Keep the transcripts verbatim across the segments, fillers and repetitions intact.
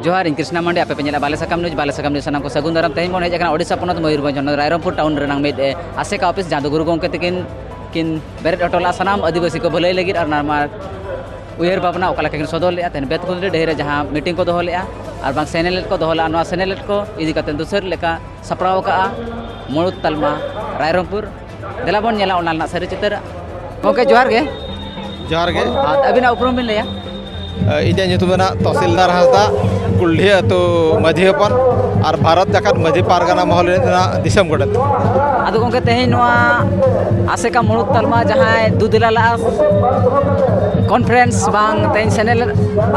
ᱡᱚᱦᱟᱨ, ᱤᱧ ᱠᱨᱤᱥᱱᱟ ᱢᱟᱱᱰᱤ, ᱟᱯᱮ ᱯᱮ ᱧᱮᱞᱟ ᱵᱟᱞᱮ ᱥᱟᱠᱟᱢ ᱱᱤᱭᱩᱡᱽ᱾ ᱵᱟᱞᱮ ᱥᱟᱠᱟᱢ ᱱᱤᱭᱩᱡᱽ ᱥᱟᱱᱟᱢ ᱠᱚ ᱥᱟᱹᱜᱩᱱ ᱫᱟᱨᱟᱢ᱾ ᱛᱮᱦᱮᱧ ᱵᱚᱱ ᱦᱮᱡ ᱟᱠᱟᱱᱟ ᱳᱰᱤᱥᱟ ᱯᱚᱱᱚᱛ ᱢᱚᱭᱩᱨᱵᱷᱚᱸᱡᱽ ᱦᱚᱱᱚᱛ ᱨᱟᱭᱨᱚᱝᱯᱩᱨ ᱴᱟᱣᱩᱱ ᱨᱮᱱᱟᱝ ᱢᱤᱫ ᱮ, ᱟᱥᱮᱠᱟ ᱚᱯᱷᱤᱥ, ᱡᱟᱦᱟᱸ ᱫᱚ ᱜᱩᱨᱩ ᱜᱚᱢᱠᱮ ᱛᱟᱹᱠᱤᱱ ᱠᱤᱱ ᱵᱮᱨᱮᱫ ᱦᱚᱴᱚ ᱞᱮᱫᱼᱟ ᱥᱟᱱᱟᱢ ᱟᱹᱫᱤᱵᱟᱹᱥᱤ ᱠᱚ ᱵᱷᱟᱹᱞᱟᱹᱭ ᱞᱟᱹᱜᱤᱫ᱾ ᱟᱨ ᱱᱚᱣᱟ ᱩᱭᱦᱟᱹᱨ ᱵᱷᱟᱵᱽᱱᱟ ᱚᱠᱟ ᱞᱮᱠᱟ ᱠᱤᱱ ᱥᱚᱫᱚᱨ ᱞᱮᱫᱼᱟ, ᱛᱮᱦᱮᱧ ᱵᱮᱛᱠᱩᱸᱫᱽᱨᱤ ᱰᱟᱹᱦᱤ ᱨᱮ ᱡᱟᱦᱟᱸ ᱢᱤᱴᱤᱝ ᱠᱚ ᱫᱚᱦᱚ ᱞᱮᱫᱼᱟ ᱟᱨ ᱵᱟᱝ ᱥᱮᱱᱮᱞᱮᱫ ᱠᱚ ᱫᱚᱦᱚ ᱞᱮᱫᱼᱟ, ᱱᱚᱣᱟ ᱥᱮᱱᱮᱞᱮᱫ ᱠᱚ ᱤᱫᱤ ᱠᱟᱛᱮ ᱫᱩᱥᱟᱹᱨ ᱞᱮᱠᱟ ᱥᱟᱯᱲᱟᱣ ᱟᱠᱟᱫᱼᱟ ᱢᱩᱬᱩᱫ ᱛᱟᱞᱢᱟ ᱨᱟᱭᱨᱚᱝᱯᱩᱨ᱾ ᱫᱮᱞᱟ ᱵᱚᱱ ᱧᱮᱞᱟ ᱚᱱᱟ ᱨᱮᱱᱟᱜ ᱥᱟᱹᱨᱤ ᱪᱤᱛᱟᱹᱨ᱾ ᱜᱚᱢᱠᱮ, ᱡᱚᱦᱟᱨ ᱜᱮ᱾ ᱡᱚᱦᱟᱨ ᱜᱮ᱾ ᱟᱨ ᱟᱹᱵᱤᱱᱟᱜ ᱩᱯᱨᱩᱢ ᱵᱤᱱ ᱞᱟᱹᱭᱟ? ᱤᱧᱟᱹᱜ ᱧᱩᱛᱩᱢ ᱫᱚ ᱱᱟᱜ ᱛᱚᱦᱥᱤᱞᱫᱟᱨ ᱦᱟᱸᱥᱫᱟ, ᱠᱩᱞᱰᱷᱤ ᱟᱹᱛᱩ ᱢᱟᱹᱡᱷᱤ ᱦᱚᱯᱚᱱ, ᱟᱨ ᱵᱷᱟᱨᱚᱛ ᱡᱟᱠᱟᱛ ᱢᱟᱹᱡᱷᱤ ᱯᱟᱨᱜᱟᱱᱟ ᱢᱚᱦᱚᱞ ᱨᱤᱱᱤᱡ ᱫᱚ ᱱᱟᱜ ᱫᱤᱥᱚᱢ ᱜᱚᱰᱮᱛ᱾ ᱟᱫᱚ ᱜᱚᱢᱠᱮ, ᱛᱮᱦᱮᱧ ᱱᱚᱣᱟ ᱟᱥᱮᱠᱟ ᱢᱩᱬᱩᱫ ᱛᱟᱞᱢᱟ ᱡᱟᱦᱟᱸᱭ ᱫᱩᱫᱤᱞᱟ ᱞᱟᱜᱼᱟ ᱠᱚᱱᱯᱷᱟᱨᱮᱱᱥ ᱵᱟᱝ ᱛᱮᱦᱮᱧ ᱥᱮᱱᱮᱞ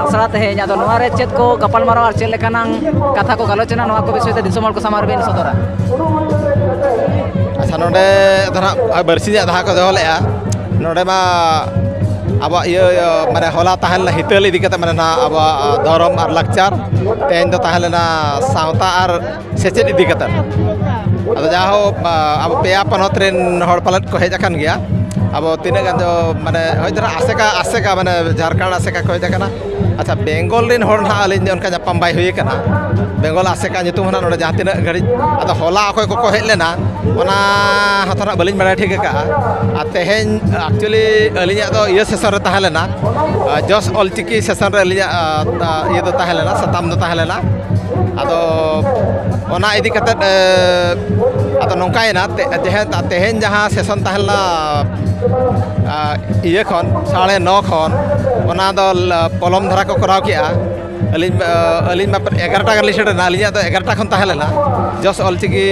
ᱟᱥᱲᱟ ᱛᱮᱦᱮᱧ, ᱟᱫᱚ ᱱᱚᱣᱟ ᱨᱮ ᱪᱮᱫ ᱠᱚ ᱜᱟᱯᱟᱞᱢᱟᱨᱟᱣ ᱟᱨ ᱪᱮᱫ ᱞᱮᱠᱟᱱᱟᱝ ᱠᱟᱛᱷᱟ ᱠᱚ ᱜᱟᱞᱚᱪ ᱮᱱᱟ, ᱱᱚᱣᱟ ᱠᱚ ᱵᱤᱥᱚᱭ ᱛᱮ ᱫᱤᱥᱚᱢ ᱦᱚᱲ ᱠᱚ ᱥᱟᱢᱟᱝ ᱨᱮᱵᱤᱱ ᱥᱚᱫᱚᱨᱟ? ᱟᱪᱪᱷᱟ, ᱱᱚᱰᱮ ᱫᱚ ᱱᱟᱦᱟᱜ ᱵᱟᱨᱥᱤᱧᱟᱜ ᱡᱟᱦᱟᱸ ᱠᱚ ᱫᱚᱦᱚ ᱞᱮᱫᱼᱟ, ᱱᱚᱰᱮ ᱢᱟ ᱟᱵᱚᱣᱟᱜ ᱤᱭᱟᱹ, ᱤᱭᱟᱹ, ᱢᱟᱱᱮ ᱦᱚᱞᱟ ᱛᱟᱦᱮᱸ ᱞᱮᱱᱟ ᱦᱤᱛᱟᱹᱞ ᱤᱫᱤ ᱠᱟᱛᱮ, ᱢᱟᱱᱮ ᱱᱟᱦᱟᱜ ᱟᱵᱚᱣᱟᱜ ᱫᱷᱚᱨᱚᱢ ᱟᱨ ᱞᱟᱠᱪᱟᱨ, ᱛᱮᱦᱮᱧ ᱫᱚ ᱛᱟᱦᱮᱸ ᱞᱮᱱᱟ ᱥᱟᱶᱛᱟ ᱟᱨ ᱥᱮᱪᱮᱫ ᱤᱫᱤ ᱠᱟᱛᱮ᱾ ᱟᱫᱚ ᱡᱟᱦᱳᱠ, ᱟᱵᱚ ᱯᱮᱭᱟ ᱯᱚᱱᱚᱛ ᱨᱮᱱ ᱦᱚᱲ ᱯᱟᱞᱮᱫ ᱠᱚ ᱦᱮᱡ ᱟᱠᱟᱱ ᱜᱮᱭᱟ᱾ ᱟᱵᱚ ᱛᱤᱱᱟᱹᱜ ᱜᱟᱱ ᱫᱚ, ᱢᱟᱱᱮ, ᱦᱳᱭ ᱫᱷᱟᱨᱟ ᱟᱥᱮᱠᱟ, ᱟᱥᱮᱠᱟ, ᱢᱟᱱᱮ, ᱡᱷᱟᱲᱠᱷᱚᱸᱰ ᱟᱥᱮᱠᱟ ᱠᱚ ᱦᱮᱡ ᱟᱠᱟᱱᱟ᱾ ᱟᱪᱪᱷᱟ, ᱵᱮᱝᱜᱚᱞ ᱨᱮᱱ ᱦᱚᱲ ᱱᱟᱦᱟᱜ ᱟᱹᱞᱤᱧ ᱫᱚ ᱚᱱᱠᱟ ᱧᱟᱯᱟᱢ ᱵᱟᱭ ᱦᱩᱭ ᱟᱠᱟᱱᱟ᱾ ᱵᱮᱝᱜᱚᱞ ᱟᱥᱮᱠᱟ ᱧᱩᱛᱩᱢ ᱦᱚᱸ ᱱᱟᱦᱟᱜ ᱱᱚᱰᱮ ᱡᱟᱦᱟᱸ ᱛᱤᱱᱟᱹᱜ ᱜᱷᱟᱹᱲᱤᱡ, ᱟᱫᱚ ᱦᱚᱞᱟ ᱚᱠᱚᱭ ᱠᱚᱠᱚ ᱦᱮᱡ ᱞᱮᱱᱟ, ᱚᱱᱟ ᱦᱚᱸ ᱛᱷᱚᱲᱟ ᱵᱟᱹᱞᱤᱧ ᱵᱟᱲᱟᱭ ᱴᱷᱤᱠ ᱟᱠᱟᱫᱼᱟ᱾ ᱟᱨ ᱛᱮᱦᱮᱧ actually ᱟᱹᱞᱤᱧᱟᱜ ᱫᱚ ᱤᱭᱟᱹ ᱥᱮᱥᱚᱱ ᱨᱮ ᱛᱟᱦᱮᱸ ᱞᱮᱱᱟ, ᱟ, ᱡᱚᱥ ᱚᱞᱪᱤᱠᱤ ᱥᱮᱥᱚᱱ ᱨᱮ ᱟᱹᱞᱤᱧᱟᱜ, ᱟ, ᱟ, ᱤᱭᱟᱹ ᱫᱚ ᱛᱟᱦᱮᱸ ᱞᱮᱱᱟ, ᱥᱟᱛᱟᱢ ᱫᱚ ᱛᱟᱦᱮᱸ ᱞᱮᱱᱟ᱾ ᱟᱫᱚ ᱚᱱᱟ ᱤᱫᱤ ᱠᱟᱛᱮᱫ, ᱮ, ᱟᱫᱚ ᱱᱚᱝᱠᱟᱭᱮᱱᱟ, ᱛᱮ-, ᱡᱮᱦᱮᱛᱩ ᱛᱮᱦᱮᱧ ᱡᱟᱦᱟᱸ ᱥᱮᱥᱚᱱ ᱛᱟᱦᱮᱸ ᱞᱮᱱᱟ, ᱟ, ᱤᱭᱟᱹ ᱠᱷᱚᱱ, ᱥᱟᱲᱮ ᱱᱚ ᱠᱷᱚᱱ, ᱚᱱᱟ ᱫᱚ ᱞᱟ-, ᱯᱚᱞᱚᱢ ᱫᱷᱟᱨᱟ ᱠᱚ ᱠᱚᱨᱟᱣ ᱠᱮᱜᱼᱟ᱾ ᱟᱹᱞᱤᱧ, ᱟ, ᱟᱹᱞᱤᱧ ᱢᱟ ᱮᱜᱟᱨᱚᱴᱟ ᱜᱟᱱ ᱞᱤᱧ ᱥᱮᱴᱮᱨ ᱮᱱᱟ, ᱟᱹᱞᱤᱧᱟᱜ ᱫᱚ ᱮᱜᱟᱨᱚᱴᱟ ᱠᱷᱚᱱ ᱛᱟᱦᱮᱸ ᱞᱮᱱᱟ ᱡᱚᱥ ᱚᱞᱪᱤᱠᱤ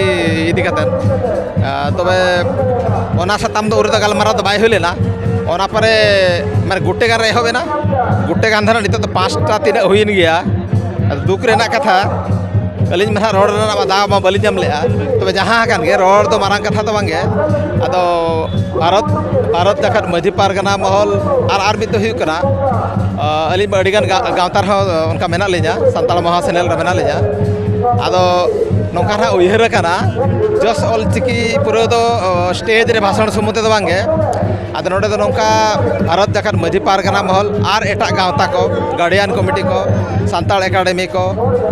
ᱤᱫᱤ ᱠᱟᱛᱮᱫ᱾ ᱟ, ᱛᱚᱵᱮ ᱚᱱᱟ ᱥᱟᱛᱟᱢ ᱫᱚ ᱩᱱ ᱨᱮᱫᱚ ᱜᱟᱞᱢᱟᱨᱟᱣ ᱫᱚ ᱵᱟᱭ ᱦᱩᱭ ᱞᱮᱱᱟ᱾ ᱚᱱᱟ ᱯᱚᱨᱮ ᱢᱟᱱᱮ ᱜᱩᱴᱮ ᱜᱟᱱ ᱨᱮ ᱮᱦᱚᱵ ᱮᱱᱟ, ᱜᱩᱴᱮ ᱜᱟᱱ ᱫᱷᱟᱨᱟ ᱱᱤᱛᱚᱜ ᱫᱚ ᱯᱟᱸᱪᱴᱟ ᱛᱤᱱᱟᱹᱜ ᱦᱩᱭᱮᱱ ᱜᱮᱭᱟ᱾ ᱟᱫᱚ ᱫᱩᱠ ᱨᱮᱱᱟᱜ ᱠᱟᱛᱷᱟ, ᱟᱹᱞᱤᱧ ᱢᱟ ᱱᱟᱦᱟᱜ ᱨᱚᱲ ᱨᱮᱱᱟᱜ ᱢᱟ ᱫᱟᱣ ᱢᱟ ᱵᱟᱹᱞᱤᱧ ᱧᱟᱢ ᱞᱮᱜᱼᱟ᱾ ᱛᱚᱵᱮ ᱡᱟᱦᱟᱸ ᱟᱠᱟᱱ ᱜᱮ, ᱨᱚᱲ ᱫᱚ ᱢᱟᱨᱟᱝ ᱠᱟᱛᱷᱟ ᱫᱚ ᱵᱟᱝ ᱜᱮ᱾ ᱟᱫᱚ ᱵᱷᱟᱨᱚᱛ, ᱵᱷᱟᱨᱚᱛ ᱡᱟᱠᱟᱛ ᱢᱟᱹᱡᱷᱤ ᱯᱟᱨᱜᱟᱱᱟ ᱢᱚᱦᱚᱞ ᱟᱨ, ᱟᱨ ᱢᱤᱫ ᱫᱚ ᱦᱩᱭᱩᱜ ᱠᱟᱱᱟ, ᱟ, ᱟᱹᱞᱤᱧ ᱢᱟ ᱟᱹᱰᱤᱜᱟᱱ ᱜᱟ-, ᱜᱟᱶᱛᱟ ᱨᱮᱦᱚᱸ ᱚᱱᱠᱟ ᱢᱮᱱᱟᱜ ᱞᱤᱧᱟ, ᱥᱟᱱᱛᱟᱲ ᱢᱚᱦᱟ ᱥᱮᱱᱮᱞ ᱨᱮ ᱢᱮᱱᱟᱜ ᱞᱤᱧᱟ᱾ ᱟᱫᱚ ᱱᱚᱝᱠᱟ ᱱᱟᱦᱟᱜ ᱩᱭᱦᱟᱹᱨ ᱟᱠᱟᱱᱟ, ᱡᱚᱥ ᱚᱞᱪᱤᱠᱤ ᱯᱩᱨᱟᱹ ᱫᱚ ᱚ, ᱥᱴᱮᱡᱽ ᱨᱮ ᱵᱷᱟᱥᱚᱱ ᱥᱩᱢᱩᱝ ᱛᱮᱫᱚ ᱵᱟᱝᱜᱮ᱾ ᱟᱫᱚ ᱱᱚᱰᱮ ᱫᱚ ᱱᱚᱝᱠᱟ ᱵᱷᱟᱨᱚᱛ ᱡᱟᱠᱟᱛ ᱢᱟᱹᱡᱷᱤ ᱯᱟᱨᱜᱟᱱᱟ ᱢᱚᱦᱚᱞ ᱟᱨ ᱮᱴᱟᱜ ᱜᱟᱶᱛᱟ ᱠᱚ, ᱜᱟᱨᱰᱤᱭᱟᱱ ᱠᱚᱢᱤᱴᱤ ᱠᱚ, ᱥᱟᱱᱛᱟᱲ ᱮᱠᱟᱰᱮᱢᱤ ᱠᱚ,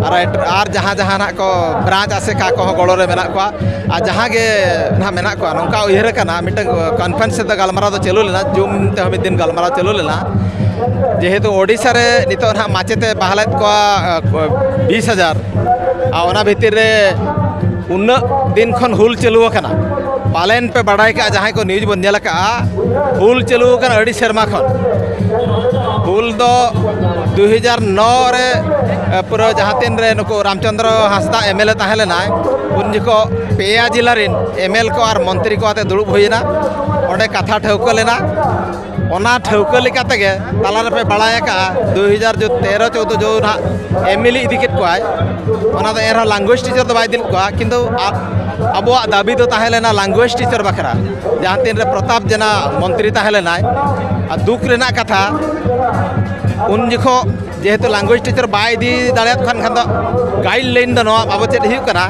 ᱟᱨ ᱮᱴ- ᱟᱨ ᱡᱟᱦᱟᱸ ᱡᱟᱦᱟᱸ ᱱᱟᱦᱟᱜ ᱠᱚ ᱵᱨᱟᱧᱪ ᱟᱥᱮᱠᱟ ᱠᱚᱦᱚᱸ ᱜᱚᱲᱚ ᱨᱮ ᱢᱮᱱᱟᱜ ᱠᱚᱣᱟ᱾ ᱟᱨ ᱡᱟᱦᱟᱸ ᱜᱮ ᱱᱟᱦᱟᱜ ᱢᱮᱱᱟᱜ ᱠᱚᱣᱟ, ᱱᱚᱝᱠᱟ ᱩᱭᱦᱟᱹᱨ ᱟᱠᱟᱱᱟ ᱢᱤᱫᱴᱟᱝ ᱠᱚᱱᱯᱷᱟᱨᱮᱱᱥ ᱥᱮᱫ ᱜᱟᱞᱢᱟᱨᱟᱣ ᱫᱚ ᱪᱟᱹᱞᱩ ᱞᱮᱱᱟ, ᱡᱩᱢ ᱛᱮᱦᱚᱸ ᱢᱤᱫ ᱫᱤᱱ ᱜᱟᱞᱢᱟᱨᱟᱣ ᱪᱟᱹᱞᱩ ᱞᱮᱱᱟ᱾ ᱡᱮᱦᱮᱛᱩ ᱳᱰᱤᱥᱟ ᱨᱮ ᱱᱤᱛᱚᱜ ᱱᱟᱦᱟᱜ ᱢᱟᱪᱮᱛ ᱮ ᱵᱟᱦᱟᱞᱮᱫ ᱠᱚᱣᱟ ᱵᱤᱥ ᱦᱟᱡᱟᱨ, ᱟᱨ ᱚᱱᱟ ᱵᱷᱤᱛᱤᱨ ᱨᱮ ᱩᱱᱟᱹᱜ ᱫᱤᱱ ᱠᱷᱚᱱ ᱦᱩᱞ ᱪᱟᱹᱞᱩ ᱟᱠᱟᱱᱟ᱾ ᱯᱟᱞᱮᱱ ᱯᱮ ᱵᱟᱲᱟᱭ ᱠᱟᱜᱼᱟ, ᱡᱟᱦᱟᱸᱭ ᱠᱚ ᱱᱤᱭᱩᱡᱽ ᱵᱚᱱ ᱧᱮᱞ ᱟᱠᱟᱜᱼᱟ, ᱦᱩᱞ ᱪᱟᱹᱞᱩ ᱟᱠᱟᱱᱟ ᱟᱹᱰᱤ ᱥᱮᱨᱢᱟ ᱠᱷᱚᱱ᱾ ᱦᱩᱞ ᱫᱚ ᱫᱩ ᱦᱟᱡᱟᱨ ᱱᱚ ᱨᱮ ᱮ, ᱯᱩᱨᱟᱹ ᱡᱟᱦᱟᱸ ᱛᱤᱱ ᱨᱮ ᱱᱩᱠᱩ ᱨᱟᱢᱪᱚᱸᱫᱽᱨᱚ ᱦᱟᱸᱥᱫᱟ ᱮᱢ ᱮᱞ ᱮ ᱛᱟᱦᱮᱸ ᱞᱮᱱᱟᱭ, ᱩᱱ ᱡᱚᱠᱷᱚᱱ ᱯᱮᱭᱟ ᱡᱮᱞᱟ ᱨᱮᱱ ᱮᱢ ᱮᱞ ᱠᱚ ᱟᱨ ᱢᱚᱱᱛᱨᱤ ᱠᱚ ᱟᱛᱮ ᱫᱩᱲᱩᱵ ᱦᱩᱭᱮᱱᱟ᱾ ᱚᱸᱰᱮ ᱠᱟᱛᱷᱟ ᱴᱷᱟᱹᱣᱠᱟᱹ ᱞᱮᱱᱟ᱾ ᱚᱱᱟ ᱴᱷᱟᱹᱣᱠᱟᱹ ᱞᱮᱠᱟ ᱛᱮᱜᱮ ᱛᱟᱞᱟ ᱨᱮᱯᱮ ᱵᱟᱲᱟᱭ ᱟᱠᱟᱜᱼᱟ, ᱫᱩ ᱦᱟᱡᱟᱨ ᱛᱮᱨᱚ ᱪᱳᱫᱽᱫᱳ ᱡᱚ ᱱᱟᱦᱟᱜ ᱮᱢ ᱮᱞ ᱮ ᱤᱫᱤ ᱠᱮᱫ ᱠᱚᱣᱟᱭ᱾ ᱚᱱᱟ ᱫᱚ ᱮᱱᱨᱮᱦᱚᱸ ᱞᱟᱝᱜᱩᱭᱮᱡᱽ ᱴᱤᱪᱟᱨ ᱫᱚ ᱵᱟᱭ ᱤᱫᱤ ᱞᱮᱫ ᱠᱚᱣᱟ, ᱠᱤᱱᱛᱩ ᱟ- ᱟᱵᱚᱣᱟᱜ ᱫᱟᱹᱵᱤ ᱫᱚ ᱛᱟᱦᱮᱸ ᱞᱮᱱᱟ ᱞᱟᱝᱜᱩᱭᱮᱡᱽ ᱴᱤᱪᱟᱨ ᱵᱟᱠᱷᱨᱟ᱾ ᱡᱟᱦᱟᱸ ᱛᱤᱱ ᱨᱮ ᱯᱨᱚᱛᱟᱯ ᱡᱮᱱᱟ ᱢᱚᱱᱛᱨᱤ ᱛᱟᱦᱮᱸ ᱞᱮᱱᱟᱭ, ᱟᱨ ᱫᱩᱠ ᱨᱮᱱᱟᱜ ᱠᱟᱛᱷᱟ, ᱩᱱ ᱡᱚᱠᱷᱚᱱ ᱡᱮᱦᱮᱛᱩ ᱞᱟᱝᱜᱩᱭᱮᱡᱽ ᱴᱤᱪᱟᱨ ᱵᱟᱭ ᱤᱫᱤ ᱫᱟᱲᱮᱭᱟᱫ ᱠᱷᱟᱱ, ᱠᱷᱟᱱ ᱫᱚ ᱜᱟᱭᱤᱰ ᱞᱟᱭᱤᱱ ᱫᱚ ᱱᱚᱣᱟ ᱵᱟᱵᱚ ᱪᱮᱫ ᱦᱩᱭᱩᱜ ᱠᱟᱱᱟ,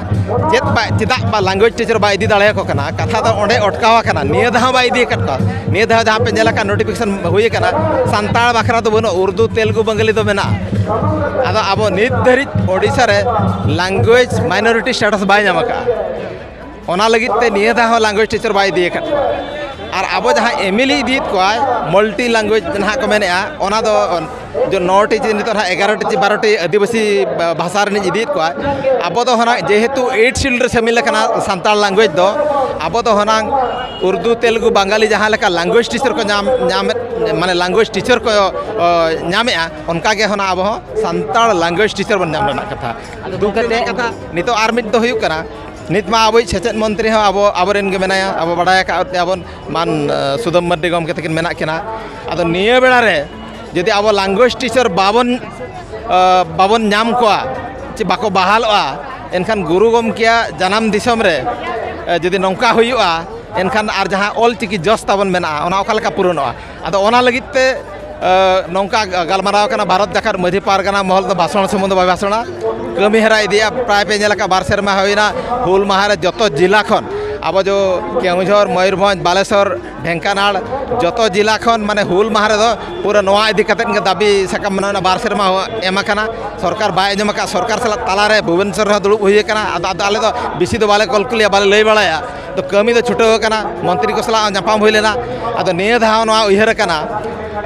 ᱪᱮᱫ ᱵᱟ, ᱪᱮᱫᱟᱜ ᱵᱟ ᱞᱟᱝᱜᱩᱭᱮᱡᱽ ᱴᱤᱪᱟᱨ ᱵᱟᱭ ᱤᱫᱤ ᱫᱟᱲᱮᱭᱟᱠᱚ ᱠᱟᱱᱟ? ᱠᱟᱛᱷᱟ ᱫᱚ ᱚᱸᱰᱮ ᱚᱴᱠᱟᱣ ᱟᱠᱟᱱᱟ᱾ ᱱᱤᱭᱟᱹ ᱫᱷᱟᱣ ᱵᱟᱭ ᱤᱫᱤ ᱟᱠᱟᱫ ᱠᱚᱣᱟ᱾ ᱱᱤᱭᱟᱹ ᱫᱷᱟᱣ ᱡᱟᱦᱟᱸ ᱯᱮ ᱧᱮᱞ ᱟᱠᱟᱫ ᱱᱳᱴᱤᱯᱷᱤᱠᱮᱥᱚᱱ ᱦᱩᱭ ᱟᱠᱟᱱᱟ, ᱥᱟᱱᱛᱟᱲ ᱵᱟᱠᱷᱨᱟ ᱫᱚ ᱵᱟᱹᱱᱩᱜᱼᱟ, ᱩᱨᱫᱩ, ᱛᱮᱞᱜᱩ, ᱵᱟᱝᱜᱟᱞᱤ ᱫᱚ ᱢᱮᱱᱟᱜᱼᱟ᱾ ᱟᱫᱚ ᱟᱵᱚ ᱱᱤᱛ ᱫᱷᱟᱹᱨᱤᱡ ᱳᱰᱤᱥᱟ ᱨᱮ ᱞᱟᱝᱜᱩᱭᱮᱡᱽ ᱢᱟᱭᱱᱚᱨᱤᱴᱤ ᱥᱴᱮᱴᱟᱥ ᱵᱟᱭ ᱧᱟᱢ ᱟᱠᱟᱫᱼᱟ᱾ ᱚᱱᱟ ᱞᱟᱹᱜᱤᱫ ᱛᱮ ᱱᱤᱭᱟᱹ ᱫᱷᱟᱣ ᱦᱚᱸ ᱞᱟᱝᱜᱩᱭᱮᱡᱽ ᱴᱤᱪᱟᱨ ᱵᱟᱭ ᱤᱫᱤ ᱟᱠᱟᱫ ᱠᱚᱣᱟ᱾ ᱟᱨ ᱟᱵᱚ ᱡᱟᱦᱟᱸ ᱮᱢ ᱮᱞ ᱮ ᱤᱫᱤᱭᱮᱫ ᱠᱚᱣᱟᱭ, ᱢᱟᱞᱴᱤ ᱞᱟᱝᱜᱩᱭᱮᱡᱽ ᱱᱟᱦᱟᱜ ᱠᱚ ᱢᱮᱱᱮᱫᱼᱟ, ᱚᱱᱟ ᱫᱚ ᱡᱮ ᱱᱚ ᱴᱤ ᱪᱮ ᱱᱤᱛᱚᱜ ᱱᱟᱦᱟᱜ ᱮᱜᱟᱨᱚ ᱴᱤ ᱪᱮ ᱵᱟᱨᱚ ᱴᱤ ᱟᱹᱫᱤᱵᱟᱹᱥᱤ ᱵᱷᱟᱥᱟ ᱨᱤᱱᱤᱡ ᱤᱫᱤᱭᱮᱫ ᱠᱚᱣᱟ᱾ ᱟᱵᱚ ᱫᱚ ᱦᱩᱱᱟᱹᱝ ᱡᱮᱦᱮᱛᱩ ᱮᱭᱤᱴ ᱥᱤᱰᱩᱞ ᱨᱮ ᱥᱟᱹᱢᱤᱞ ᱟᱠᱟᱱᱟ ᱥᱟᱱᱛᱟᱲ ᱞᱟᱝᱜᱩᱭᱮᱡᱽ ᱫᱚ, ᱟᱵᱚ ᱫᱚ ᱦᱩᱱᱟᱹᱝ ᱩᱨᱫᱩ, ᱛᱮᱞᱜᱩ, ᱵᱟᱝᱜᱟᱞᱤ ᱡᱟᱦᱟᱸ ᱞᱮᱠᱟ ᱞᱟᱝᱜᱩᱭᱮᱡᱽ ᱴᱤᱪᱟᱨ ᱠᱚ ᱧᱟᱢ, ᱧᱟᱢᱮᱫ, ᱢᱟᱱᱮ ᱞᱟᱝᱜᱩᱭᱮᱡᱽ ᱴᱤᱪᱟᱨ ᱠᱚ, ᱚ, ᱧᱟᱢᱮᱫᱼᱟ, ᱚᱱᱠᱟ ᱜᱮ ᱦᱩᱱᱟᱹᱝ ᱟᱵᱚ ᱦᱚᱸ ᱥᱟᱱᱛᱟᱲ ᱞᱟᱝᱜᱩᱭᱮᱡᱽ ᱴᱤᱪᱟᱨ ᱵᱚᱱ ᱧᱟᱢ ᱨᱮᱱᱟᱜ ᱠᱟᱛᱷᱟ᱾ ᱟᱫᱚ ᱫᱩᱠ ᱜᱚᱢᱠᱮ ᱨᱮᱱᱟᱜ ᱛᱮ- ᱠᱟᱛᱷᱟ, ᱱᱤᱛᱚᱜ ᱟᱨ ᱢᱤᱫ ᱫᱚ ᱦᱩᱭᱩᱜ ᱠᱟᱱᱟ, ᱱᱤᱛ ᱢᱟ ᱟᱵᱚᱭᱤᱡ ᱥᱮᱪᱮᱫ ᱢᱚᱱᱛᱨᱤ ᱦᱚᱸ ᱟᱵᱚ, ᱟᱵᱚᱨᱮᱱ ᱜᱮ ᱢᱮᱱᱟᱭᱟ, ᱟᱵᱚ ᱵᱟᱲᱟᱭ ᱟᱠᱟᱫ ᱛᱮ ᱟᱵᱚᱱ ᱢᱟᱱ, ᱮ, ᱥᱩᱫᱟᱹᱢ ᱢᱟᱨᱰᱤ ᱜᱚᱢᱠᱮ ᱛᱟᱹᱠᱤᱱ ᱢᱮᱱᱟᱜ ᱠᱤᱱᱟ᱾ ᱟᱫᱚ ᱱᱤᱭᱟᱹ ᱵᱮᱲᱟ ᱨᱮ ᱡᱩᱫᱤ ᱟᱵᱚ ᱞᱟᱝᱜᱩᱭᱮᱡᱽ ᱴᱤᱪᱟᱨ ᱵᱟᱵᱚᱱ, ᱮ, ᱵᱟᱵᱚᱱ ᱧᱟᱢ ᱠᱚᱣᱟ, ᱪᱮ ᱵᱟᱠᱚ ᱵᱟᱦᱟᱞᱚᱜᱼᱟ, ᱮᱱᱠᱷᱟᱱ ᱜᱩᱨᱩ ᱜᱚᱢᱠᱮᱭᱟᱜ ᱡᱟᱱᱟᱢ ᱫᱤᱥᱚᱢ ᱨᱮ, ᱮ, ᱡᱩᱫᱤ ᱱᱚᱝᱠᱟ ᱦᱩᱭᱩᱜᱼᱟ, ᱮᱱᱠᱷᱟᱱ ᱟᱨ ᱡᱟᱦᱟᱸ ᱚᱞ ᱪᱤᱠᱤ ᱡᱚᱥ ᱛᱟᱵᱚᱱ ᱢᱮᱱᱟᱜᱼᱟ, ᱚᱱᱟ ᱚᱠᱟ ᱞᱮᱠᱟ ᱯᱩᱨᱚᱱᱚᱜᱼᱟ? ᱟᱫᱚ ᱚᱱᱟ ᱞᱟᱹᱜᱤᱫ ᱛᱮ, ᱮ, ᱱᱚᱝᱠᱟ ᱜᱟᱞᱢᱟᱨᱟᱣ ᱠᱟᱱᱟ, ᱵᱷᱟᱨᱚᱛ ᱡᱟᱠᱟᱛ ᱢᱟᱹᱡᱷᱤ ᱯᱟᱨᱜᱟᱱᱟ ᱢᱚᱦᱚᱞ ᱫᱚ ᱵᱷᱟᱥᱚᱱ ᱥᱩᱢᱩᱝ ᱫᱚ ᱵᱟᱭ ᱵᱷᱟᱥᱚᱱᱟ᱾ ᱠᱟᱹᱢᱤ ᱦᱚᱨᱟ ᱤᱫᱤᱭᱟ᱾ ᱯᱨᱟᱭ ᱯᱮ ᱧᱮᱞ ᱟᱠᱟᱫ, ᱵᱟᱨ ᱥᱮᱨᱢᱟ ᱦᱩᱭᱱᱟ ᱦᱩᱞ ᱢᱟᱦᱟ ᱨᱮ ᱡᱚᱛᱚ ᱡᱮᱞᱟ ᱠᱷᱚᱱ, ᱟᱵᱚ ᱡᱚ ᱠᱮᱣᱚᱱᱡᱷᱚᱨ, ᱢᱚᱭᱩᱨᱵᱷᱚᱸᱡᱽ, ᱵᱟᱞᱮᱥᱚᱨ, ᱰᱷᱮᱝᱠᱟᱱᱟᱲ, ᱡᱚᱛᱚ ᱡᱮᱞᱟ ᱠᱷᱚᱱ ᱢᱟᱱᱮ ᱦᱩᱞ ᱢᱟᱦᱟ ᱨᱮᱫᱚ ᱯᱩᱨᱟᱹ ᱱᱚᱣᱟ ᱤᱫᱤ ᱠᱟᱛᱮᱫ ᱜᱮ ᱫᱟᱹᱵᱤ ᱥᱟᱠᱟᱢ ᱢᱟᱱᱮ ᱚᱱᱟ ᱵᱟᱨ ᱥᱮᱨᱢᱟ ᱮᱢ ᱟᱠᱟᱱᱟ᱾ ᱥᱚᱨᱠᱟᱨ ᱵᱟᱭ ᱟᱸᱡᱚᱢ ᱟᱠᱟᱫ᱾ ᱥᱚᱨᱠᱟᱨ ᱥᱟᱞᱟᱜ ᱛᱟᱞᱟᱨᱮ ᱵᱷᱩᱵᱚᱱᱮᱥᱚᱨ ᱨᱮᱦᱚᱸ ᱫᱩᱲᱩᱵ ᱦᱩᱭ ᱟᱠᱟᱱᱟ᱾ ᱟᱫᱚ, ᱟᱫᱚ ᱟᱞᱮ ᱫᱚ ᱵᱮᱥᱤ ᱫᱚ ᱵᱟᱞᱮ ᱠᱚᱞᱠᱩᱞᱤᱭᱟ, ᱵᱟᱞᱮ ᱞᱟᱹᱭ ᱵᱟᱲᱟᱭᱟ᱾ ᱛᱚ ᱠᱟᱹᱢᱤ ᱫᱚ ᱪᱷᱩᱴᱟᱹᱣ ᱟᱠᱟᱱᱟ᱾ ᱢᱚᱱᱛᱨᱤ ᱠᱚ ᱥᱟᱞᱟᱜ ᱦᱚᱸ ᱧᱟᱯᱟᱢ ᱦᱩᱭ ᱞᱮᱱᱟ᱾ ᱟᱫᱚ ᱱᱤᱭᱟᱹ ᱫᱷᱟᱣ ᱱᱚᱣᱟ ᱩᱭᱦᱟᱹᱨ ᱟᱠᱟᱱᱟ,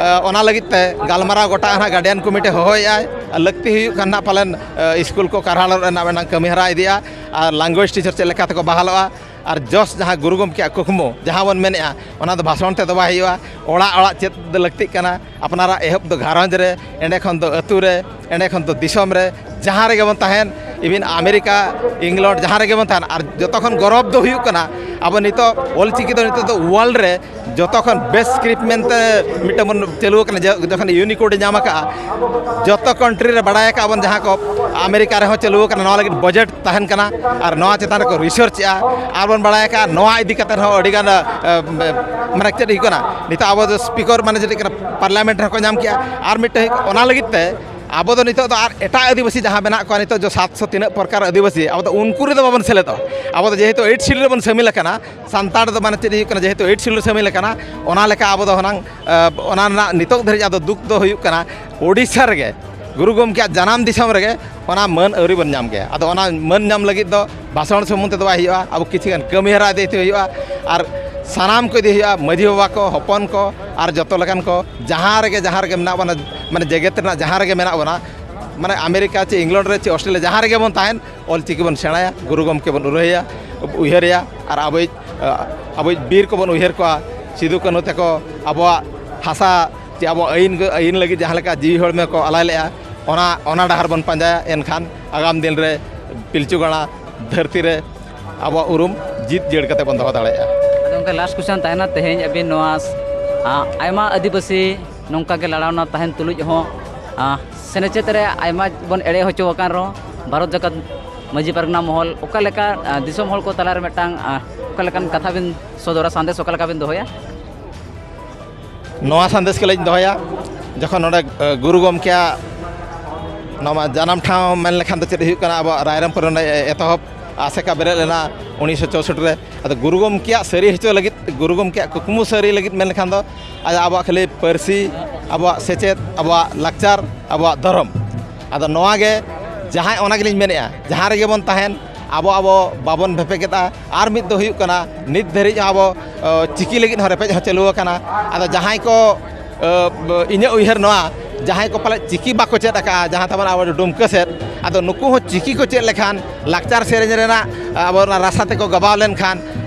ᱮ, ᱚᱱᱟ ᱞᱟᱹᱜᱤᱫ ᱛᱮ ᱜᱟᱞᱢᱟᱨᱟᱣ ᱜᱚᱴᱟ ᱱᱟᱦᱟᱜ ᱜᱟᱨᱰᱤᱭᱟᱱ ᱠᱚᱢᱤᱴᱤ ᱦᱚᱦᱚᱭᱮᱫᱼᱟᱭ᱾ ᱟᱨ ᱞᱟᱹᱠᱛᱤ ᱦᱩᱭᱩᱜ ᱠᱷᱟᱱ ᱱᱟᱦᱟᱜ ᱯᱟᱞᱮᱱ, ᱮ, ᱤᱥᱠᱩᱞ ᱠᱚ ᱠᱟᱨᱦᱟᱲᱚᱜ ᱨᱮᱱᱟᱜ ᱢᱤᱫᱴᱟᱝ ᱠᱟᱹᱢᱤ ᱦᱚᱨᱟ ᱤᱫᱤᱜᱼᱟ᱾ ᱟᱨ ᱞᱮᱝᱜᱩᱭᱮᱡᱽ ᱴᱤᱪᱟᱨ ᱪᱮᱫ ᱞᱮᱠᱟ ᱛᱮᱠᱚ ᱵᱟᱦᱟᱞᱚᱜᱼᱟ, ᱟᱨ ᱡᱚᱥ ᱡᱟᱦᱟᱸ ᱜᱩᱨᱩ ᱜᱚᱢᱠᱮᱭᱟᱜ ᱠᱩᱠᱢᱩ, ᱡᱟᱦᱟᱸ ᱵᱚᱱ ᱢᱮᱱᱮᱫᱼᱟ, ᱚᱱᱟ ᱫᱚ ᱵᱷᱟᱥᱚᱱ ᱛᱮᱫᱚ ᱵᱟᱭ ᱦᱩᱭᱩᱜᱼᱟ᱾ ᱚᱲᱟᱜ ᱚᱲᱟᱜ ᱪᱮᱫ ᱞᱟᱹᱠᱛᱤᱜ ᱠᱟᱱᱟ, ᱟᱯᱱᱟᱨᱟᱜ ᱮᱦᱚᱵ ᱫᱚ ᱜᱷᱟᱨᱚᱸᱡᱽ ᱨᱮ, ᱮᱸᱰᱮ ᱠᱷᱚᱱ ᱫᱚ ᱟᱹᱛᱩ ᱨᱮ, ᱮᱸᱰᱮ ᱠᱷᱚᱱ ᱫᱚ ᱫᱤᱥᱚᱢ ᱨᱮ, ᱡᱟᱦᱟᱸ ᱨᱮᱜᱮ ᱵᱚᱱ ᱛᱟᱦᱮᱱ, even ᱟᱢᱮᱨᱤᱠᱟ, ᱤᱝᱞᱚᱱᱰ, ᱡᱟᱦᱟᱸ ᱨᱮᱜᱮ ᱵᱚᱱ ᱛᱟᱦᱮᱱ᱾ ᱟᱨ ᱡᱚᱛᱚ ᱠᱷᱚᱱ ᱜᱚᱨᱚᱵᱽ ᱫᱚ ᱦᱩᱭᱩᱜ ᱠᱟᱱᱟ, ᱟᱵᱚ ᱱᱤᱛᱚᱜ ᱚᱞ ᱪᱤᱠᱤ ᱫᱚ ᱱᱤᱛᱚᱜ ᱫᱚ ᱣᱟᱨᱞᱰ ᱨᱮ ᱡᱚᱛᱚ ᱠᱷᱚᱱ ᱵᱮᱥᱴ ᱥᱠᱨᱤᱯᱴ ᱢᱮᱱᱛᱮ ᱢᱤᱫᱴᱟᱝ ᱵᱚᱱ ᱪᱟᱹᱞᱩ ᱟᱠᱟᱱᱟ᱾ ᱡᱚ-, ᱡᱚᱠᱷᱚᱱ ᱤᱭᱩᱱᱤᱠᱳᱰ ᱮ ᱧᱟᱢ ᱟᱠᱟᱫᱼᱟ, ᱡᱚᱛᱚ ᱠᱟᱱᱴᱨᱤ ᱨᱮ ᱵᱟᱲᱟᱭ ᱟᱠᱟᱫ ᱵᱚᱱ, ᱡᱟᱦᱟᱸ ᱠᱚ ᱟᱢᱮᱨᱤᱠᱟ ᱨᱮᱦᱚᱸ ᱪᱟᱹᱞᱩ ᱟᱠᱟᱱᱟ, ᱱᱚᱣᱟ ᱞᱟᱹᱜᱤᱫ ᱵᱟᱡᱮᱴ ᱛᱟᱦᱮᱱ ᱠᱟᱱᱟ ᱟᱨ ᱱᱚᱣᱟ ᱪᱮᱛᱟᱱ ᱨᱮᱠᱚ ᱨᱤᱥᱟᱨᱪ ᱮᱜᱼᱟ᱾ ᱟᱨ ᱵᱚᱱ ᱵᱟᱲᱟᱭ ᱟᱠᱟᱫᱼᱟ, ᱱᱚᱣᱟ ᱤᱫᱤ ᱠᱟᱛᱮ ᱦᱚᱸ ᱟᱹᱰᱤᱜᱟᱱ, ᱮ, ᱢᱟᱱᱮ ᱪᱮᱫ ᱦᱩᱭᱩᱜ ᱠᱟᱱᱟ, ᱱᱤᱛᱚᱜ ᱟᱵᱚ ᱫᱚ ᱥᱯᱤᱠᱟᱨ ᱢᱟᱱᱮ ᱪᱮᱫ ᱠᱟᱱᱟ, ᱯᱟᱨᱞᱟᱢᱮᱱᱴ ᱨᱮᱦᱚᱸ ᱠᱚ ᱧᱟᱢ ᱠᱮᱜᱼᱟ᱾ ᱟᱨ ᱢᱤᱫᱴᱮᱱ ᱦᱩᱭᱩᱜ, ᱚᱱᱟ ᱞᱟᱹᱜᱤᱫ ᱛᱮ ᱟᱵᱚ ᱫᱚ ᱱᱤᱛᱚᱜ ᱫᱚ ᱟᱨ ᱮᱴᱟᱜ ᱟᱹᱫᱤᱵᱟᱹᱥᱤ ᱡᱟᱦᱟᱸ ᱢᱮᱱᱟᱜ ᱠᱚᱣᱟ, ᱱᱤᱛᱚᱜ ᱡᱚ ᱥᱟᱛᱥᱚ ᱛᱤᱱᱟᱹᱜ ᱯᱨᱚᱠᱟᱨ ᱟᱹᱫᱤᱵᱟᱹᱥᱤ, ᱟᱵᱚ ᱫᱚ ᱩᱱᱠᱩ ᱨᱮᱫᱚ ᱵᱟᱵᱚᱱ ᱥᱮᱞᱮᱫᱚᱜ᱾ ᱟᱵᱚ ᱫᱚ ᱡᱮᱦᱮᱛᱩ ᱮᱭᱤᱴ ᱥᱤᱰᱩᱞ ᱨᱮᱵᱚᱱ ᱥᱟᱹᱢᱤᱞ ᱟᱠᱟᱱᱟ, ᱥᱟᱱᱛᱟᱲ ᱫᱚ ᱢᱟᱱᱮ ᱪᱮᱫ ᱦᱩᱭᱩᱜ ᱠᱟᱱᱟ, ᱡᱮᱦᱮᱛᱩ ᱮᱭᱤᱴ ᱥᱤᱰᱩᱞ ᱨᱮ ᱥᱟᱹᱢᱤᱞ ᱟᱠᱟᱱᱟ, ᱚᱱᱟ ᱞᱮᱠᱟ ᱟᱵᱚ ᱫᱚ ᱦᱩᱱᱟᱹᱝ, ᱮ, ᱚᱱᱟ ᱨᱮᱱᱟᱜ ᱱᱤᱛᱚᱜ ᱫᱷᱟᱹᱨᱤᱡ ᱟᱫᱚ ᱫᱩᱠ ᱫᱚ ᱦᱩᱭᱩᱜ ᱠᱟᱱᱟ, ᱳᱰᱤᱥᱟ ᱨᱮᱜᱮ, ᱜᱩᱨᱩ ᱜᱚᱢᱠᱮᱭᱟᱜ ᱡᱟᱱᱟᱢ ᱫᱤᱥᱚᱢ ᱨᱮᱜᱮ ᱚᱱᱟ ᱢᱟᱹᱱ ᱟᱹᱣᱨᱤ ᱵᱚᱱ ᱧᱟᱢ ᱜᱮᱭᱟ᱾ ᱟᱫᱚ ᱚᱱᱟ ᱢᱟᱹᱱ ᱧᱟᱢ ᱞᱟᱹᱜᱤᱫ ᱫᱚ ᱵᱷᱟᱥᱚᱱ ᱥᱩᱢᱩᱝ ᱛᱮᱫᱚ ᱵᱟᱭ ᱦᱩᱭᱩᱜᱼᱟ, ᱟᱵᱚ ᱠᱤᱪᱷᱩ ᱜᱟᱱ ᱠᱟᱹᱢᱤ ᱦᱚᱨᱟ ᱤᱫᱤ ᱦᱩᱭᱩᱜᱼᱟ᱾ ᱟᱨ ᱥᱟᱱᱟᱢ ᱠᱚ ᱤᱫᱤ ᱦᱩᱭᱩᱜᱼᱟ, ᱢᱟᱹᱡᱷᱤ ᱵᱟᱵᱟ ᱠᱚ, ᱦᱚᱯᱚᱱ ᱠᱚ, ᱟᱨ ᱡᱚᱛᱚ ᱞᱮᱠᱟᱱ ᱠᱚ, ᱡᱟᱦᱟᱸ ᱨᱮᱜᱮ, ᱡᱟᱦᱟᱸ ᱨᱮᱜᱮ ᱢᱮᱱᱟᱜ ᱵᱚᱱᱟ, ᱢᱟᱱᱮ ᱡᱮᱜᱮᱛ ᱨᱮᱱᱟᱜ ᱡᱟᱦᱟᱸ ᱨᱮᱜᱮ ᱢᱮᱱᱟᱜ ᱵᱚᱱᱟ, ᱢᱟᱱᱮ ᱟᱢᱮᱨᱤᱠᱟ ᱪᱮ ᱤᱝᱞᱚᱱᱰ ᱨᱮ ᱪᱮ ᱚᱥᱴᱨᱮᱞᱤᱭᱟ, ᱡᱟᱦᱟᱸ ᱨᱮᱜᱮ ᱵᱚᱱ ᱛᱟᱦᱮᱱ, ᱚᱞ ᱪᱤᱠᱤ ᱵᱚᱱ ᱥᱮᱬᱟᱭᱟ, ᱜᱩᱨᱩ ᱜᱚᱢᱠᱮ ᱵᱚᱱ ᱩᱨᱟᱹᱭᱟ, ᱩᱭᱦᱟᱹᱨᱮᱭᱟ, ᱟᱨ ᱟᱵᱚᱭᱤᱡ, ᱟᱵᱚᱭᱤᱡ ᱵᱤᱨ ᱠᱚᱵᱚᱱ ᱩᱭᱦᱟᱹᱨ ᱠᱚᱣᱟ, ᱥᱤᱫᱩ ᱠᱟᱹᱱᱦᱩ ᱛᱟᱠᱚ ᱟᱵᱚᱣᱟᱜ ᱦᱟᱥᱟ ᱪᱮ ᱟᱵᱚᱣᱟᱜ ᱟᱹᱭᱤᱱ, ᱟᱹᱭᱤᱱ ᱞᱟᱹᱜᱤᱫ ᱡᱟᱦᱟᱸ ᱞᱮᱠᱟ ᱡᱤᱣᱤ ᱦᱚᱲᱢᱚ ᱠᱚ ᱟᱞᱟᱭ ᱞᱮᱫᱼᱟ, ᱚᱱᱟ, ᱚᱱᱟ ᱰᱟᱦᱟᱨ ᱵᱚᱱ ᱯᱟᱸᱡᱟᱭᱟ᱾ ᱮᱱᱠᱷᱟᱱ ᱟᱜᱟᱢ ᱫᱤᱱ ᱨᱮ ᱯᱤᱞᱪᱩ ᱜᱟᱲᱟ ᱫᱷᱟᱹᱨᱛᱤ ᱨᱮ ᱟᱵᱚᱣᱟᱜ ᱩᱨᱩᱢ ᱡᱤᱛ ᱡᱤᱭᱟᱹᱲ ᱠᱟᱛᱮ ᱵᱚᱱ ᱫᱚᱦᱚ ᱫᱟᱲᱮᱭᱟᱜᱼᱟ᱾ ᱟᱫᱚ ᱜᱚᱢᱠᱮ, ᱞᱟᱥᱴ ᱠᱚᱥᱪᱮᱱ ᱛᱟᱦᱮᱱᱟ, ᱛᱮᱦᱮᱧ ᱟᱹᱵᱤᱱ ᱱᱚᱣᱟ, ᱟ, ᱟᱭᱢᱟ ᱟᱹᱫᱤᱵᱟᱹᱥᱤ ᱱᱚᱝᱠᱟ ᱜᱮ ᱞᱟᱲᱟᱣᱱᱟ ᱛᱟᱦᱮᱱ ᱛᱩᱞᱩᱡ ᱦᱚᱸ, ᱟ, ᱥᱮᱱᱮᱪᱮᱫ ᱨᱮ ᱟᱭᱢᱟ ᱵᱚᱱ ᱮᱲᱮ ᱦᱚᱪᱚ ᱟᱠᱟᱱ ᱨᱮᱦᱚᱸ, ᱵᱷᱟᱨᱚᱛ ᱡᱟᱠᱟᱛ ᱢᱟᱹᱡᱷᱤ ᱯᱟᱨᱜᱟᱱᱟ ᱢᱚᱦᱚᱞ ᱚᱠᱟ ᱞᱮᱠᱟ, ᱟ, ᱫᱤᱥᱚᱢ ᱦᱚᱲ ᱠᱚ ᱛᱟᱞᱟᱨᱮ ᱢᱤᱫᱴᱟᱝ, ᱟ, ᱚᱠᱟ ᱞᱮᱠᱟᱱ ᱠᱟᱛᱷᱟ ᱵᱤᱱ ᱥᱚᱫᱚᱨᱟ, ᱥᱟᱸᱫᱮᱥ ᱚᱠᱟ ᱞᱮᱠᱟ ᱵᱤᱱ ᱫᱚᱦᱚᱭᱟ? ᱱᱚᱣᱟ ᱥᱟᱸᱫᱮᱥ ᱜᱮᱞᱤᱧ ᱫᱚᱦᱚᱭᱟ, ᱡᱚᱠᱷᱚᱱ ᱱᱚᱰᱮ, ᱮ, ᱜᱩᱨᱩ ᱜᱚᱢᱠᱮᱭᱟᱜ ᱱᱚᱣᱟ ᱢᱟ ᱡᱟᱱᱟᱢ ᱴᱷᱟᱶ ᱢᱮᱱ ᱞᱮᱠᱷᱟᱱ ᱫᱚ ᱪᱮᱫ ᱦᱩᱭᱩᱜ ᱠᱟᱱᱟ, ᱟᱵᱚᱣᱟᱜ ᱨᱟᱭᱨᱚᱝᱯᱩᱨ ᱨᱮ ᱮᱛᱚᱦᱚᱵ ᱟᱥᱮᱠᱟ ᱵᱮᱨᱮᱫ ᱞᱮᱱᱟ ᱩᱱᱤᱥᱥᱚ ᱪᱳᱥᱚᱴᱴᱤ ᱨᱮ᱾ ᱟᱫᱚ ᱜᱩᱨᱩ ᱜᱚᱢᱠᱮᱭᱟᱜ ᱥᱟᱹᱨᱤ ᱦᱚᱪᱚ ᱞᱟᱹᱜᱤᱫ, ᱜᱩᱨᱩ ᱜᱚᱢᱠᱮᱭᱟᱜ ᱠᱩᱠᱢᱩ ᱥᱟᱹᱨᱤ ᱞᱟᱹᱜᱤᱫ ᱢᱮᱱ ᱞᱮᱠᱷᱟᱱ ᱫᱚ ᱟᱵᱚᱣᱟᱜ ᱠᱷᱟᱹᱞᱤ ᱯᱟᱹᱨᱥᱤ, ᱟᱵᱚᱣᱟᱜ ᱥᱮᱪᱮᱫ, ᱟᱵᱚᱣᱟᱜ ᱞᱟᱠᱪᱟᱨ, ᱟᱵᱚᱣᱟᱜ ᱫᱷᱚᱨᱚᱢ᱾ ᱟᱫᱚ ᱱᱚᱣᱟ ᱜᱮ ᱡᱟᱦᱟᱸᱭ, ᱚᱱᱟ ᱜᱮᱞᱤᱧ ᱢᱮᱱᱮᱫᱼᱟ, ᱡᱟᱦᱟᱸ ᱨᱮᱜᱮ ᱵᱚᱱ ᱛᱟᱦᱮᱱ, ᱟᱵᱚ ᱟᱵᱚ ᱵᱟᱵᱚᱱ ᱵᱷᱮᱯᱮᱜᱮᱫᱼᱟ᱾ ᱟᱨ ᱢᱤᱫ ᱫᱚ ᱦᱩᱭᱩᱜ ᱠᱟᱱᱟ, ᱱᱤᱛ ᱫᱷᱟᱹᱨᱤᱡ ᱦᱚᱸ ᱟᱵᱚ ᱚ, ᱪᱤᱠᱤ ᱞᱟᱹᱜᱤᱫ ᱦᱚᱸ ᱨᱮᱯᱮᱡ ᱦᱚᱸ ᱪᱟᱹᱞᱩ ᱟᱠᱟᱱᱟ᱾ ᱟᱫᱚ ᱡᱟᱦᱟᱸᱭ ᱠᱚ, ᱚ, ᱤᱧᱟᱹᱜ ᱩᱭᱦᱟᱹᱨ ᱱᱚᱣᱟ, ᱡᱟᱦᱟᱸᱭ ᱠᱚ ᱯᱟᱞᱮᱫ ᱪᱤᱠᱤ ᱵᱟᱠᱚ ᱪᱮᱫ ᱟᱠᱟᱫᱼᱟ, ᱡᱟᱦᱟᱸ ᱛᱟᱵᱚᱱ ᱟᱵᱚ ᱰᱩᱢᱠᱟᱹ ᱥᱮᱫ, ᱟᱫᱚ ᱱᱩᱠᱩ ᱦᱚᱸ ᱪᱤᱠᱤ ᱠᱚ ᱪᱮᱫ ᱞᱮᱠᱷᱟᱱ, ᱞᱟᱠᱪᱟᱨ ᱥᱮᱨᱮᱧ ᱨᱮᱱᱟᱜ ᱟᱵᱚ ᱚᱱᱟ ᱨᱟᱥᱟ ᱛᱮᱠᱚ ᱜᱟᱵᱟᱣ ᱞᱮᱱᱠᱷᱟᱱ,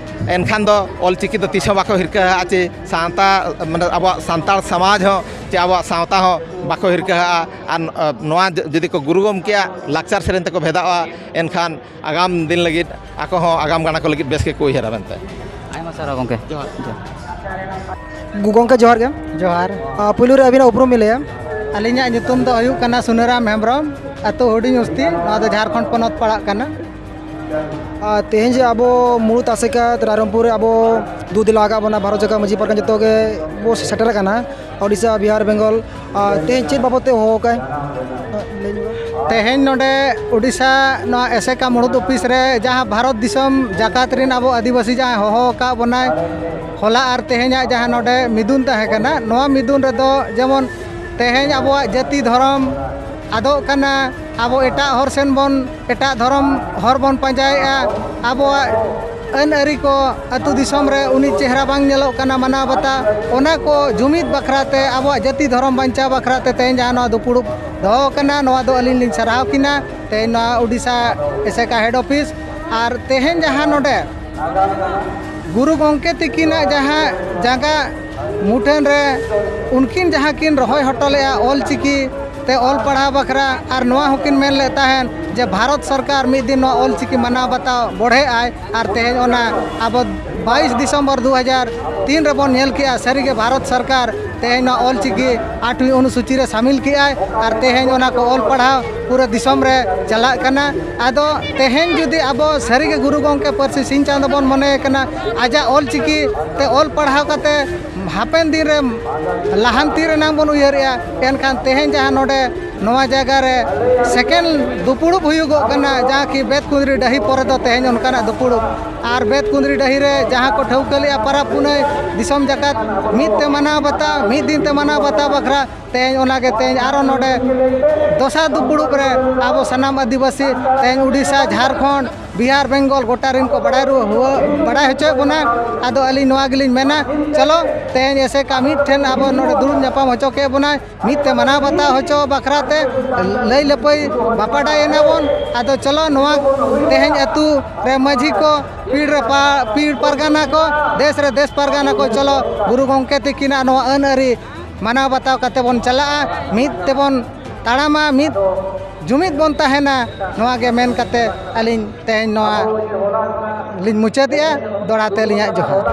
ᱮᱱᱠᱷᱟᱱ ᱫᱚ ᱚᱞ ᱪᱤᱠᱤ ᱫᱚ ᱛᱤᱥ ᱦᱚᱸ ᱵᱟᱠᱚ ᱦᱤᱨᱠᱟᱹ ᱟᱜᱼᱟ᱾ ᱪᱮ ᱥᱟᱶᱛᱟ, ᱢᱟᱱᱮ ᱟᱵᱚᱣᱟᱜ ᱥᱟᱱᱛᱟᱲ ᱥᱚᱢᱟᱡᱽ ᱦᱚᱸ, ᱪᱮ ᱟᱵᱚᱣᱟᱜ ᱥᱟᱶᱛᱟ ᱦᱚᱸ ᱵᱟᱠᱚ ᱦᱤᱨᱠᱟᱹ ᱟᱜᱼᱟ᱾ ᱟᱨ, ᱚ, ᱱᱚᱣᱟ ᱡᱩ-, ᱡᱩᱫᱤ ᱠᱚ ᱜᱩᱨᱩ ᱜᱚᱢᱠᱮᱭᱟᱜ ᱞᱟᱠᱪᱟᱨ ᱥᱮᱨᱮᱧ ᱛᱮᱠᱚ ᱵᱷᱮᱫᱟᱜᱼᱟ, ᱮᱱᱠᱷᱟᱱ ᱟᱜᱟᱢ ᱫᱤᱱ ᱞᱟᱹᱜᱤᱫ ᱟᱠᱚ ᱦᱚᱸ ᱟᱜᱟᱢ ᱜᱟᱬᱟ ᱠᱚ ᱞᱟᱹᱜᱤᱫ ᱵᱮᱥ ᱜᱮᱠᱚ ᱩᱭᱦᱟᱹᱨᱟ ᱢᱮᱱᱛᱮ᱾ ᱟᱭᱢᱟ ᱥᱟᱨᱦᱟᱣ ᱜᱚᱢᱠᱮ᱾ ᱡᱚᱦᱟᱨ᱾ ᱜᱚ-, ᱜᱚᱢᱠᱮ ᱡᱚᱦᱟᱨ ᱜᱮ᱾ ᱡᱚᱦᱟᱨ᱾ ᱟ, ᱯᱩᱭᱞᱩ ᱨᱮ ᱟᱹᱵᱤᱱᱟᱜ ᱩᱯᱨᱩᱢ ᱵᱤᱱ ᱞᱟᱹᱭᱟ? ᱟᱹᱞᱤᱧᱟᱜ ᱧᱩᱛᱩᱢ ᱫᱚ ᱦᱩᱭᱩᱜ ᱠᱟᱱᱟ ᱥᱩᱱᱟᱹᱨᱟᱢ ᱦᱮᱢᱵᱨᱚᱢ, ᱟᱹᱛᱩ ᱦᱩᱰᱤᱧ ᱩᱥᱛᱤ, ᱱᱚᱣᱟ ᱫᱚ ᱡᱷᱟᱲᱠᱷᱚᱸᱰ ᱯᱚᱱᱚᱛ ᱯᱟᱲᱟᱜ ᱠᱟᱱᱟ᱾ ᱟ, ᱛᱮᱦᱮᱧ ᱡᱮ ᱟᱵᱚ ᱢᱩᱲᱩᱫ ᱟᱥᱮᱠᱟ ᱨᱟᱭᱨᱚᱝᱯᱩᱨ ᱨᱮ ᱟᱵᱚ ᱫᱩ ᱫᱤᱱ ᱞᱟᱦᱟ ᱟᱵᱚ ᱚᱱᱟ ᱵᱷᱟᱨᱚᱛ ᱡᱟᱠᱟᱛ ᱢᱟᱹᱡᱷᱤ ᱯᱟᱨᱜᱟᱱᱟ ᱡᱚᱛᱚ ᱜᱮ ᱵᱚ ᱥᱮᱴᱮᱨ ᱟᱠᱟᱱᱟ, ᱳᱰᱤᱥᱟ, ᱵᱤᱦᱟᱨ, ᱵᱮᱝᱜᱚᱞ᱾ ᱟᱨ ᱛᱮᱦᱮᱧ ᱪᱮᱫ ᱵᱟᱵᱚᱫ ᱛᱮ ᱦᱚᱦᱚ ᱟᱠᱟᱫ? ᱞᱟᱹᱭ ᱧᱚᱜ᱾ ᱛᱮᱦᱮᱧ ᱱᱚᱰᱮ ᱳᱰᱤᱥᱟ ᱱᱚᱣᱟ ᱮᱥᱮᱠᱟ ᱢᱩᱲᱩᱫ ᱚᱯᱷᱤᱥ ᱨᱮ ᱡᱟᱦᱟᱸ ᱵᱷᱟᱨᱚᱛ ᱫᱤᱥᱚᱢ ᱡᱟᱠᱟᱛ ᱨᱮᱱ ᱟᱵᱚ ᱟᱹᱫᱤᱵᱟᱹᱥᱤ ᱡᱟᱦᱟᱸᱭ ᱦᱚᱦᱚ ᱟᱠᱟᱫ ᱵᱚᱱᱟᱭ, ᱦᱚᱞᱟ ᱟᱨ ᱛᱮᱦᱮᱧᱟᱜ ᱡᱟᱦᱟᱸ ᱱᱚᱰᱮ ᱢᱤᱫᱩᱱ ᱛᱟᱦᱮᱸ ᱠᱟᱱᱟ, ᱱᱚᱣᱟ ᱢᱤᱫᱩᱱ ᱨᱮᱫᱚ ᱡᱮᱢᱚᱱ ᱛᱮᱦᱮᱧ ᱟᱵᱚᱣᱟᱜ ᱡᱟᱹᱛᱤ ᱫᱷᱚᱨᱚᱢ ᱟᱫᱚᱜ ᱠᱟᱱᱟ, ᱟᱵᱚ ᱮᱴᱟᱜ ᱦᱚᱨ ᱥᱮᱱ ᱵᱚᱱ, ᱮᱴᱟᱜ ᱫᱷᱚᱨᱚᱢ ᱦᱚᱨ ᱵᱚᱱ ᱯᱟᱸᱡᱟᱭᱮᱫᱼᱟ, ᱟᱵᱚᱣᱟᱜ ᱟᱹᱱ ᱟᱹᱨᱤ ᱠᱚ ᱟᱹᱛᱩ ᱫᱤᱥᱚᱢ ᱨᱮ ᱩᱱᱤ ᱪᱮᱦᱨᱟ ᱵᱟᱝ ᱧᱮᱞᱚᱜ ᱠᱟᱱᱟ, ᱢᱟᱱᱟᱣ ᱵᱟᱛᱟᱣ, ᱚᱱᱟ ᱠᱚ ᱡᱩᱢᱤᱫ ᱵᱟᱠᱷᱨᱟ ᱛᱮ, ᱟᱵᱚᱣᱟᱜ ᱡᱟᱹᱛᱤ ᱫᱷᱚᱨᱚᱢ ᱵᱟᱧᱪᱟᱣ ᱵᱟᱠᱷᱨᱟ ᱛᱮ ᱛᱮᱦᱮᱧ ᱡᱟᱦᱟᱸ ᱱᱚᱣᱟ ᱫᱩᱯᱩᱲᱩᱵ ᱫᱚᱦᱚ ᱠᱟᱱᱟ, ᱱᱚᱣᱟ ᱫᱚ ᱟᱹᱞᱤᱧ ᱞᱤᱧ ᱥᱟᱨᱦᱟᱣ ᱠᱤᱱᱟ᱾ ᱛᱮᱦᱮᱧ ᱱᱚᱣᱟ ᱳᱰᱤᱥᱟ ᱮᱥᱮᱠᱟ ᱦᱮᱰ ᱚᱯᱷᱤᱥ ᱟᱨ ᱛᱮᱦᱮᱧ ᱡᱟᱦᱟᱸ ᱱᱚᱰᱮ ᱜᱩᱨᱩ ᱜᱚᱢᱠᱮ ᱛᱤᱠᱤᱱᱟᱜ ᱡᱟᱦᱟᱸ ᱡᱟᱸᱜᱟ ᱢᱩᱴᱷᱟᱹᱱ ᱨᱮ ᱩᱱᱠᱤᱱ ᱡᱟᱦᱟᱸ ᱠᱤᱱ ᱨᱚᱦᱚᱭ ᱦᱚᱴᱚ ᱞᱮᱫᱼᱟ ᱚᱞ ᱪᱤᱠᱤ ᱛᱮ ᱚᱞ ᱯᱟᱲᱦᱟᱣ ᱵᱟᱠᱷᱨᱟ, ᱟᱨ ᱱᱚᱣᱟ ᱦᱚᱸᱠᱤᱱ ᱢᱮᱱ ᱞᱮᱫ ᱛᱟᱦᱮᱸᱫ ᱡᱮ ᱵᱷᱟᱨᱚᱛ ᱥᱚᱨᱠᱟᱨ ᱢᱤᱫ ᱫᱤᱱ ᱱᱚᱣᱟ ᱚᱞ ᱪᱤᱠᱤ ᱢᱟᱱᱟᱣ ᱵᱟᱛᱟᱣ ᱵᱚᱲᱦᱮ ᱟᱭ, ᱟᱨ ᱛᱮᱦᱮᱧ ᱚᱱᱟ ᱟᱵᱚ ᱵᱟᱭᱤᱥ ᱰᱤᱥᱮᱢᱵᱚᱨ ᱫᱩ ᱦᱟᱡᱟᱨ ᱛᱤᱱ ᱨᱮᱵᱚᱱ ᱧᱮᱞ ᱠᱮᱜᱼᱟ, ᱥᱟᱹᱨᱤᱜᱮ ᱵᱷᱟᱨᱚᱛ ᱥᱚᱨᱠᱟᱨ ᱛᱮᱦᱮᱧ ᱱᱚᱣᱟ ᱚᱞ ᱪᱤᱠᱤ ᱟᱴᱷᱣᱤ ᱚᱱᱩᱥᱩᱪᱤ ᱨᱮ ᱥᱟᱢᱤᱞ ᱠᱮᱜᱼᱟᱭ, ᱟᱨ ᱛᱮᱦᱮᱧ ᱚᱱᱟ ᱠᱚ ᱚᱞ ᱯᱟᱲᱦᱟᱣ ᱯᱩᱨᱟᱹ ᱫᱤᱥᱚᱢ ᱨᱮ ᱪᱟᱞᱟᱜ ᱠᱟᱱᱟ᱾ ᱟᱫᱚ ᱛᱮᱦᱮᱧ ᱡᱩᱫᱤ ᱟᱵᱚ ᱥᱟᱹᱨᱤᱜᱮ ᱜᱩᱨᱩ ᱜᱚᱢᱠᱮ ᱯᱟᱹᱨᱥᱤ ᱥᱤᱧ ᱪᱟᱸᱫᱚ ᱵᱚᱱ ᱢᱚᱱᱮᱭᱮ ᱠᱟᱱᱟ, ᱟᱡᱟᱜ ᱚᱞ ᱪᱤᱠᱤ ᱛᱮ ᱚᱞ ᱯᱟᱲᱦᱟᱣ ᱠᱟᱛᱮ ᱦᱟᱯᱮᱱ ᱫᱤᱱ ᱨᱮ ᱞᱟᱦᱟᱱᱛᱤ ᱨᱮᱱᱟᱜ ᱵᱚᱱ ᱩᱭᱦᱟᱹᱨᱮᱜᱼᱟ, ᱮᱱᱠᱷᱟᱱ ᱛᱮᱦᱮᱧ ᱡᱟᱦᱟᱸ ᱱᱚᱰᱮ ᱱᱚᱣᱟ ᱡᱟᱭᱜᱟ ᱨᱮ ᱥᱮᱠᱮᱱᱰ ᱫᱩᱯᱩᱲᱩᱵ ᱦᱩᱭᱩᱜᱚᱜ ᱠᱟᱱᱟ, ᱡᱟᱦᱟᱸ ᱠᱤ ᱵᱮᱛᱠᱩᱸᱫᱽᱨᱤ ᱰᱟᱹᱦᱤ ᱯᱚᱨᱮ ᱫᱚ ᱛᱮᱦᱮᱧ ᱚᱱᱠᱟᱱᱟᱜ ᱫᱩᱯᱩᱲᱩᱵ᱾ ᱟᱨ ᱵᱮᱛᱠᱩᱸᱫᱽᱨᱤ ᱰᱟᱹᱦᱤ ᱨᱮ ᱡᱟᱦᱟᱸ ᱠᱚ ᱴᱷᱟᱹᱣᱠᱟᱹ ᱞᱮᱫᱼᱟ ᱯᱟᱨᱟᱵᱽ ᱯᱩᱱᱟᱹᱭ ᱫᱤᱥᱚᱢ ᱡᱟᱠᱟᱛ ᱢᱤᱫ ᱛᱮ ᱢᱟᱱᱟᱣ ᱵᱟᱛᱟᱣ, ᱢᱤᱫ ᱫᱤᱱ ᱛᱮ ᱢᱟᱱᱟᱣ ᱵᱟᱛᱟᱣ ᱵᱟᱠᱷᱨᱟ ᱛᱮᱦᱮᱧ ᱚᱱᱟᱜᱮ ᱛᱮᱦᱮᱧ ᱟᱨᱚ ᱱᱚᱰᱮ ᱫᱚᱥᱟᱨ ᱫᱩᱯᱩᱲᱩᱵ ᱨᱮ ᱟᱵᱚ ᱥᱟᱱᱟᱢ ᱟᱹᱫᱤᱵᱟᱹᱥᱤ ᱛᱮᱦᱮᱧ ᱩᱰᱤᱥᱟ, ᱡᱷᱟᱲᱠᱷᱚᱸᱰ, ᱵᱤᱦᱟᱨ, ᱵᱮᱝᱜᱚᱞ ᱜᱚᱴᱟ ᱨᱮᱱ ᱠᱚ ᱵᱟᱲᱟᱭ ᱨᱩᱣᱟᱹ-, ᱦᱩᱣᱟᱹ-, ᱵᱟᱲᱟᱭ ᱦᱚᱪᱚᱭᱮᱫ ᱵᱚᱱᱟ᱾ ᱟᱫᱚ ᱟᱹᱞᱤᱧ ᱱᱚᱣᱟ ᱜᱮᱞᱤᱧ ᱢᱮᱱᱟ, ᱪᱚᱞᱚ ᱛᱮᱦᱮᱧ ᱮᱥᱮᱠᱟ ᱢᱤᱫ ᱴᱷᱮᱱ ᱟᱵᱚ ᱱᱚᱰᱮ ᱫᱩᱲᱩᱵ ᱧᱟᱯᱟᱢ ᱦᱚᱪᱚ ᱠᱮᱫ ᱵᱚᱱᱟᱭ, ᱢᱤᱫ ᱛᱮ ᱢᱟᱱᱟᱣ ᱵᱟᱛᱟᱣ ᱦᱚᱪᱚ ᱵᱟᱠᱷᱨᱟ ᱛᱮ ᱞᱟᱹᱭ ᱞᱟᱹᱯᱟᱹᱭ ᱵᱟᱯᱟᱰᱟᱭ ᱮᱱᱟ ᱵᱚᱱ᱾ ᱟᱫᱚ ᱪᱚᱞᱚ ᱱᱚᱣᱟ ᱛᱮᱦᱮᱧ ᱟᱹᱛᱩ ᱨᱮ ᱢᱟᱹᱡᱷᱤ ᱠᱚ, ᱯᱤᱲ ᱨᱮ ᱯᱟ-, ᱯᱤᱲ ᱯᱟᱨᱜᱟᱱᱟ ᱠᱚ, ᱫᱮᱥ ᱨᱮ ᱫᱮᱥ ᱯᱟᱨᱜᱟᱱᱟ ᱠᱚ, ᱪᱚᱞᱚ ᱜᱩᱨᱩ ᱜᱚᱢᱠᱮ ᱛᱤᱠᱤᱱᱟᱜ ᱱᱚᱣᱟ ᱟᱹᱱ ᱟᱹᱨᱤ ᱢᱟᱱᱟᱣ ᱵᱟᱛᱟᱣ ᱠᱟᱛᱮ ᱵᱚᱱ ᱪᱟᱞᱟᱜᱼᱟ, ᱢᱤᱫ ᱛᱮᱵᱚᱱ ᱛᱟᱲᱟᱢᱟ, ᱢᱤᱫ ᱡᱩᱢᱤᱫ ᱵᱚᱱ ᱛᱟᱦᱮᱱᱟ᱾ ᱱᱚᱣᱟ ᱜᱮ ᱢᱮᱱ ᱠᱟᱛᱮ ᱟᱹᱞᱤᱧ ᱛᱮᱦᱮᱧ ᱱᱚᱣᱟ ᱞᱤᱧ ᱢᱩᱪᱟᱹᱫᱮᱜᱼᱟ᱾ ᱫᱚᱦᱲᱟ ᱛᱮ ᱟᱹᱞᱤᱧᱟᱜ ᱡᱚᱦᱟᱨ᱾